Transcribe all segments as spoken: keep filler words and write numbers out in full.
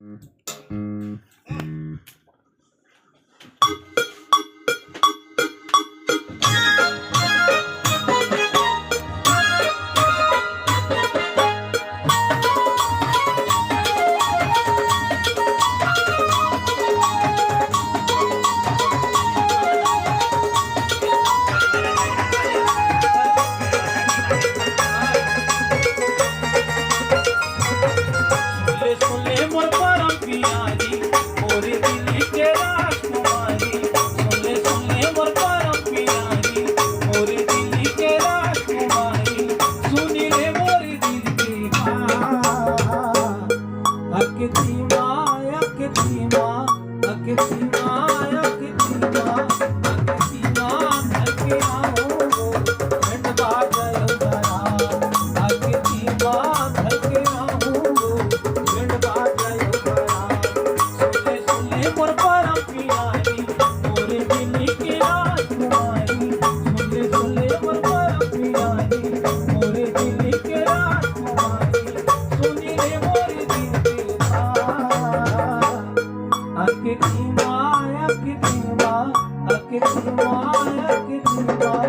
सुन ले, सुन ले मोर परम पियारी, मोरे दिल के राजकुमारी। सुन ले, सुन ले मोर परम पियारी, मोरे दिल के राजकुमारी। सुन ले मोरे दिल के बात। अकती माँ, अकती माँ, अकती माँ, अकती माँ, अकती माँ, धके आऊँ, झंड बाजल बड़ा। अकती माँ, धके आऊँ, झंड बाजल बड़ा। सुन ले, सुन ले मोर परम पियारी, मोरे दिल के राजकुमारी। सुन ले, सुन ले मोर परम पियारी, मोरे दिल के राजकुमारी। सुन ले मोरे दिल के बात। अकती माँ, अकती माँ, अकती माँ, अकती माँ,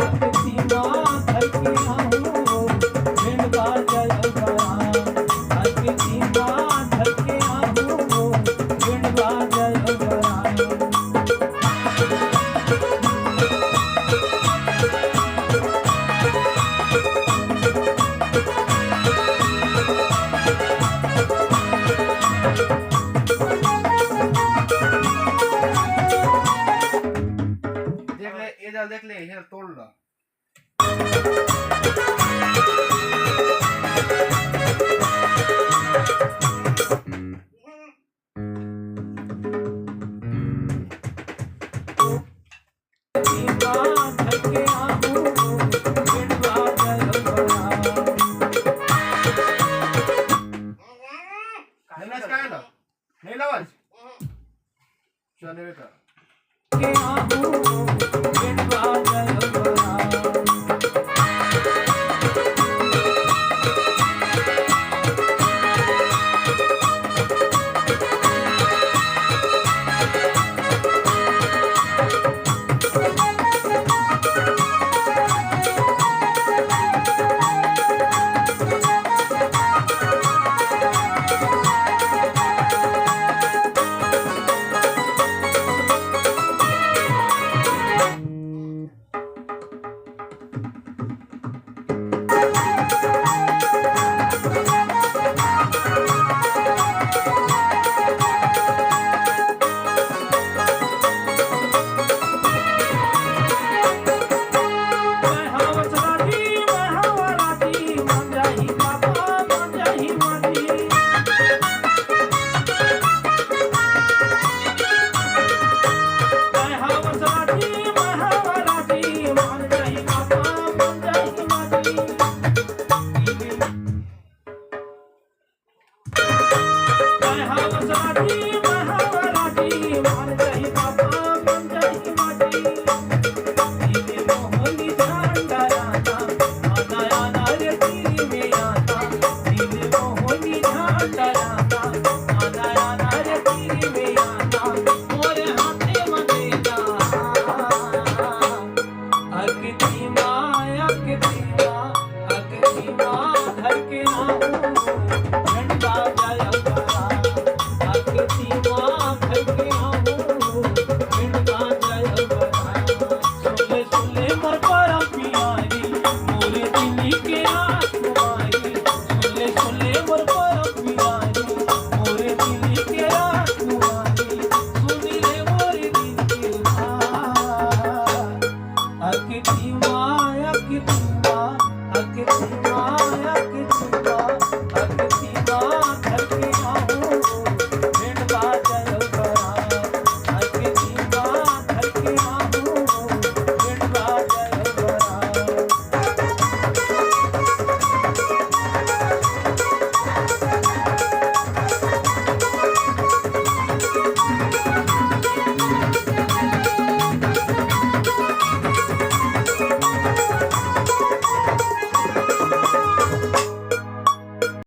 अकती माँ, धके आऊँ, झंड बाजल बड़ा। अकती माँ, धके आऊँ, झंड बाजल बड़ा। देख ले, ये जल देख ले, ये तोड़ ला। नमस्कार। नहीं लावाज? चले बेटा।